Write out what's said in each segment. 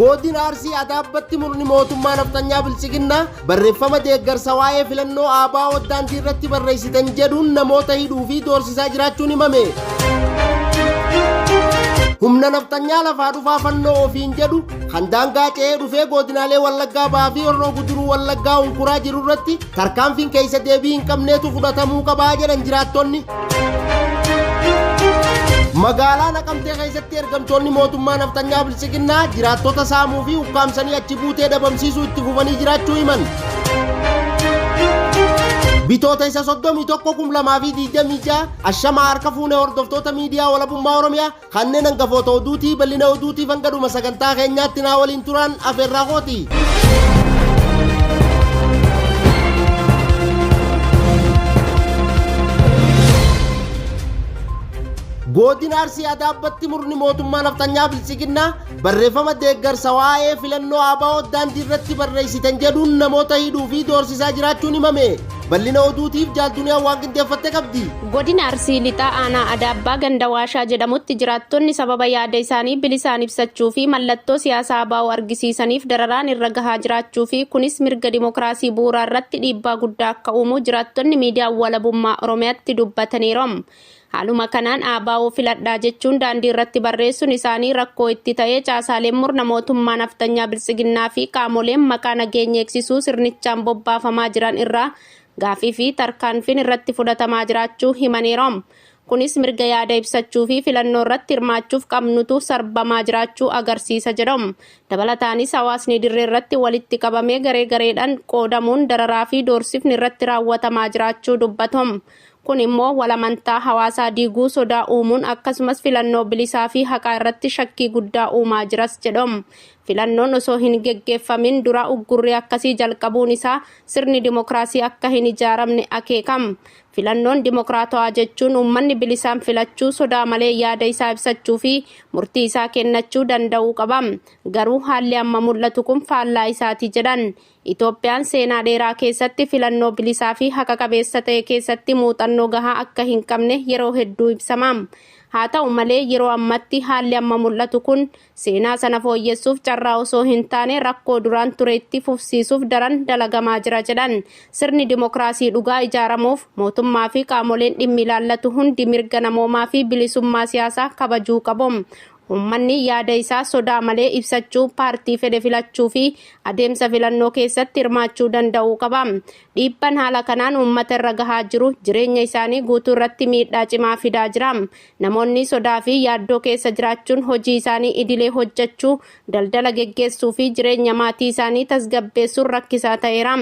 Godina Arsii Adaabbatti murni mootummaa nafxanyaa Biltsiginnaa barreeffama deeggarsa waa'ee filannoo ABO daandii irratti barreessitan jedhuun namoota hidhuu fi doorsisaa jiraachuun himame. Humna nafxanyaa lafaa dhufaa fannoo ofiin jedhu kan daangaa ce'ee dhufee godinaalee Wallaggaa Bahaa fi Horroo Guduruu Wallaggaa hunkuraa jiru irratti tarkaanfiin keessa deebii hin qabneetu fudhatamuu qabaa jedhan jiraattonni. Magaalaa Naqamtee keessatti ergamtoonni mootummaa nafxanyaa Biltsiginnaa jiraattota saamuu fi ukkaamsanii achi buutee dhabamsiisuu itti fufanii jiraachuu himan. Bitoota isa 31/2026 ashamaa harka fuunee hordoftoota miidiyaa walabummaa Oromiyaa kanneen hangafoota oduutii bal'ina oduutiif hanga dhuma sagantaa keenyaatti naa waliin turan afeerraa kooti. Godina Arsii Adaabbatti murni mootummaa nafxanyaa Biltsiginnaa barreeffama deeggarsa waa'ee filannoo ABO daandii irratti barreessitan jedhuun namoota hidhuu fi doorsisaa jiraachuun himame. Bal'ina oduutiif jaal Duniyaa waan qindeeffatte qabdi. Godina Arsii Lixaa Aanaa Adaabbaa ganda Waashaa jedhamutti jiraattonni sababa yaada isaanii bilisaan ibsachuu fi mallattoo siyaasaa ABO argisiisaniif dararaan irra gahaa jiraachuu fi kunis mirga dimookiraasii bu'uuraa irratti dhiibbaa guddaa akka uumu jiraattonni miidiyaa walabummaa Oromiyaatti dubbataniiru. Haaluma kanaan ABO filadhaa jechuun daandii irratti barreessuun isaanii rakkoo itti ta'ee caasaaleen murna mootummaa nafxanyaa Biltsiginnaa fi qaamoleen maqaa nageenya eegsisuu sirnichaan bobbaafamaa jiran irraa gaafii fi tarkaanfiin irratti fudhatamaa jiraachuu himaniiru. Kunis mirga yaada ibsachuu fi filannoo irratti hirmaachuuf qabnutu sarbamaa jiraachuu agarsiisa jedhamu. Dabalataanis hawaasni dirree irratti walitti qabamee garee gareedhaan qoodamuun dararaa fi doorsifni irratti raawwatamaa jiraachuu dubbatu. Kun immoo walamantaa hawaasaa diiguu sodaa uumuun akkasumas filannoo bilisaa fi haqaa irratti shakkii guddaa uumaa jiras jedhamu. Filannoon osoo hin geggeeffamin dura uggurri akkasii jalqabuun isaa sirni dimookiraasii akka hin ijaaramne akeekam. Filannoon dimookiraatawaa jechuun uummanni bilisaan filachuu sodaa malee yaada isaa ibsachuu fi murtii isaa kennachuu danda'uu qaba. Garuu haalli amma mul'atu kun faallaa isaati jedhan. Itoophiyaan seenaa dheeraa keessatti filannoo bilisaa fi haqa qabeessa ta'e keessatti muuxannoo gahaa akka hin qabne yeroo hedduu ibsama. Haa ta'u malee yeroo ammatti haalli amma mul'atu kun seenaa sana fooyyessuuf carraa osoo hin taane rakkoo duraan ture itti fufsiisuuf daran dalagamaa jira jedhan. Sirni dimookiraasii dhugaa ijaaramuuf mootummaa fi qaamoleen dhimmi ilaallatu hundi mirga namoomaa fi bilisummaa siyaasaa kabajuu qabu. Uummanni yaada isaa sodaa malee ibsachuu, paartii fedhe filachuu fi adeemsa filannoo keessatti hirmaachuu danda'uu qaba. Dhiibbaan haala kanaan uummata irra gahaa jiru jireenya isaanii guutuu irratti miidhaa cimaa fidaa jira. Namoonni sodaa fi yaaddoo keessa jiraachuun hojii isaanii idilee hojjechuu, daldala geggeessuu fi jireenya maatii isaanii tasgabbeessuun rakkisaa ta'eera.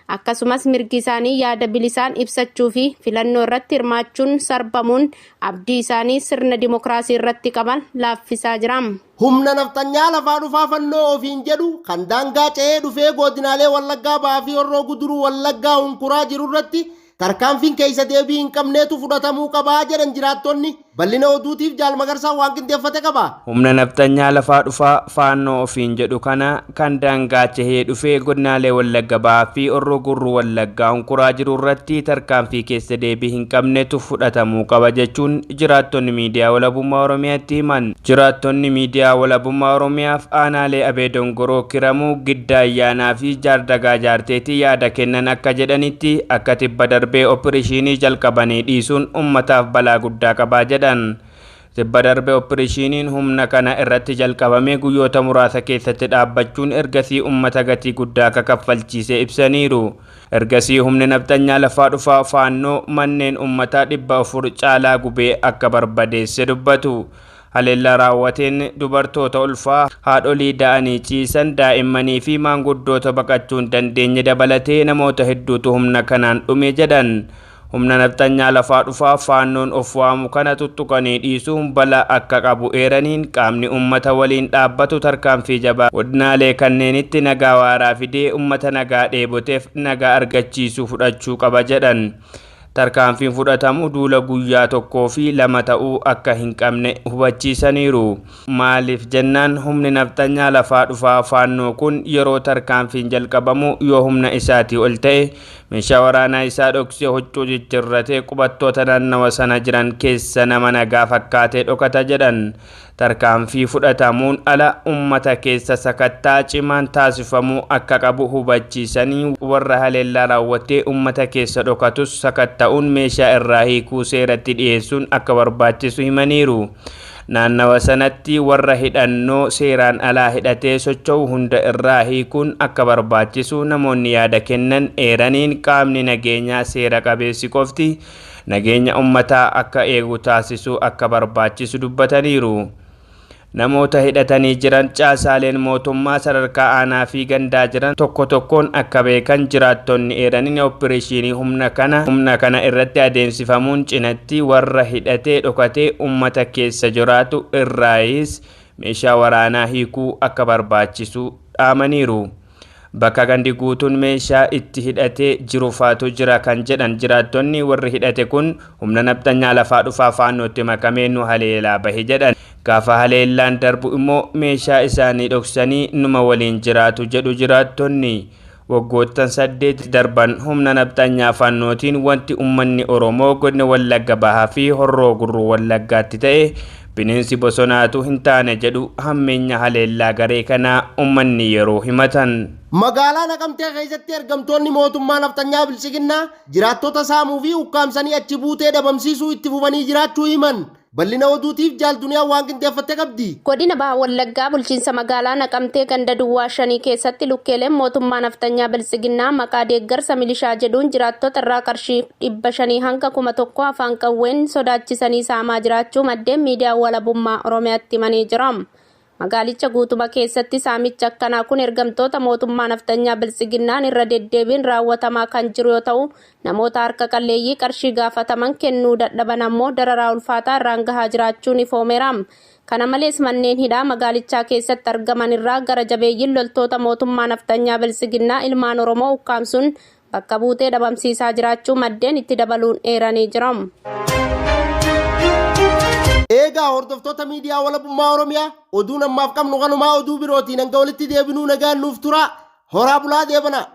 Akkasumas mirgi isaanii yaada bilisaan ibsachuu fi filannoo irratti hirmaachuun sarbamuun abdii isaanii sirna dimookiraasii irratti qaban laaffisaa jira. Humna nafxanyaa lafaa dhufaa fannoo ofiin jedhu kan daangaa ce'ee dhufee godinaalee Wallaggaa Bahaa fi Horroo Guduruu Wallaggaa hunkuraa jiru irratti tarkaanfiin keessa deebii hin qabneetu fudhatamuu qabaa jedhan jiraattonni. Bal'ina oduutiif jaal Magarsaa waan qindeeffate qaba. Humna nafxanyaa lafaa dhufaa faannoo ofiin jedhu kana kan daangaa cehee dhufee godinaalee Wallagga Bahaa fi Horroo Guduruu Wallaggaa hunkuraa jiru irratti tarkaanfii keessa deebii hin qabnetu fudhatamuu qaba jechuun jiraattonni miidiyaa walabummaa Oromiyaatti himan. Jiraattonni miidiyaa walabummaa Oromiyaaf aanaalee Abee Dongoroo, Kiramuu, Giddaa Ayyaanaa fi Jaardagaa Jaarteetii yaada kennan akka jedhanitti akka tibba darbee opereeshinii jalqabanii dhiisuun uummataaf balaa guddaa qabaa jedhan. Tibba darbe opereeshiniin humna kana irratti jalqabamee guyyoota muraasa keessatti dhaabbachuun ergasii uummata gatii guddaa akka kaffalchiise ibsaniiru. Ergasii humni nafxanyaa lafaa dhufaa faannoo manneen uummataa 400 caalaa gubee akka barbadeesse dubbatu. Haleellaa raawwateen dubartoota ulfaa, haadholii da'anii ciisan, daa'immanii fi maanguddoota baqachuu hin dandeenye dabalatee namoota hedduutu humna kanaan dhume jedhan. Humna nafxanyaa lafaa dhufaa faannoon of waamu kana tuttuqanii dhiisuun balaa akka qabu eeraniin qaamni uummata waliin dhaabbatu tarkaanfii jabaa godinaalee kanneenitti nagaa waaraa fidee uummata nagaa dheeboteef nagaa argachiisuu fudhachuu qaba jedhan. Tarkaanfiin fudhatamu duula guyyaa 1 fi 2 ta'uu akka hin qabne hubachiisaniiru. Maaliif jennaan humni nafxanyaa lafaa dhufaa faannoo kun yeroo tarkaanfiin jalqabamu yoo humna isaatii ol ta'e Meeshaa waraanaa isaa dhoksee huccuu jijjiirratee qubattoota naannawa sana jiran keessa nama nagaa fakkaatee dhokata jedhan. Tarkaanfii fudhatamuun ala uummata keessa sakattaa cimaan taasifamuu akka qabu hubachiisanii warra haleellaa raawwatee uummata keessa dhokatus sakatta'uun meeshaa irraa hiikuu seeratti dhiyeessuun akka barbaachisu himaniiru. Naannawa sanatti warra hidhannoo seeraan alaa hidhatee socho'u hunda irraa hiikuun akka barbaachisu namoonni yaada kennan eeraniin qaamni nageenyaa seera qabeessi qofti nageenya uummataa akka eegu taasisuu akka barbaachisu dubbataniiru. Namoota hidhatanii jiran caasaaleen mootummaa sadarkaa aanaa fi gandaa jiran tokko tokkoon akka beekan jiraattonni eeraniin opereeshinii humna kana irratti adeemsifamuun cinatti warra hidhatee dhokatee uummata keessa jiraatu irraayis meeshaa waraanaa hiikuu akka barbaachisu dhaamaniiru. Bakka gandi guutuun meeshaa itti hidhatee jiru faatu jira kan jedhan jiraattonni, warri hidhate kun humna nafxanyaa lafaa dhufaa faannootti makamee nu haleelaa bahe jedhan. Gaafa haleellaan darbu immoo meeshaa isaanii dhoksanii numa waliin jiraatu jedhu jiraattonni. Waggoottan 8 darban humna nafxanyaa faannootiin wanti uummanni Oromoo godina Wallagga Bahaa fi Horroo Gurruu Wallaggaatti ta'e bineensi bosonaatu hin taane jedhu hammeenya haleellaa garee kanaa uummanni yeroo himatan. Magaalaa Naqamtee keessatti ergamtoonni mootummaa nafxanyaa Bilxiginnaa jiraattota saamuu fi ukkaamsanii achi buutee dhabamsiisuu itti fufanii jiraachuu himan. Bal'ina oduutiif jaal Duniyaa waan qindeeffatte qabdi. Godina Baha Wallaggaa, bulchiinsa magaalaa Naqamtee, ganda Duwwaa 5 keessatti lukkeeleen mootummaa nafxanyaa Bilxiginnaa maqaa deeggarsa milishaa jedhuun jiraattota irraa qarshii 500 hanga 1000 afaan qawween sodaachisanii saamaa jiraachuu maddeen miidiyaa Walabummaa Oromiyaatti himanii jiru. Magaalicha guutuma keessatti saamicha akkanaa kun ergamtoota mootummaa nafxanyaa Bilxiginnaan irra deddeebiin raawwatamaa kan jiru yoo ta'u, namoota harka qalleeyyii qarshii gaafataman kennuu dadhaban ammoo dararaa ulfaataa irraan gahaa jiraachuun ifoomeera. Kana malees, manneen hidhaa magaalichaa keessatti argaman irraa gara jabeeyyiin loltoota mootummaa nafxanyaa Bilxiginnaa ilmaan Oromoo ukkaamsuun bakka buutee dhabamsiisaa jiraachuu maddeen itti dabaluun eeranii jiru. Eegaa hordoftoota miidiyaa Walabummaa Oromiyaa, oduun ammaaf qabnu kanumaa. Oduu birootiin hanga walitti deebinuu nagaan nuuf tura. Horaa bulaa, deebana.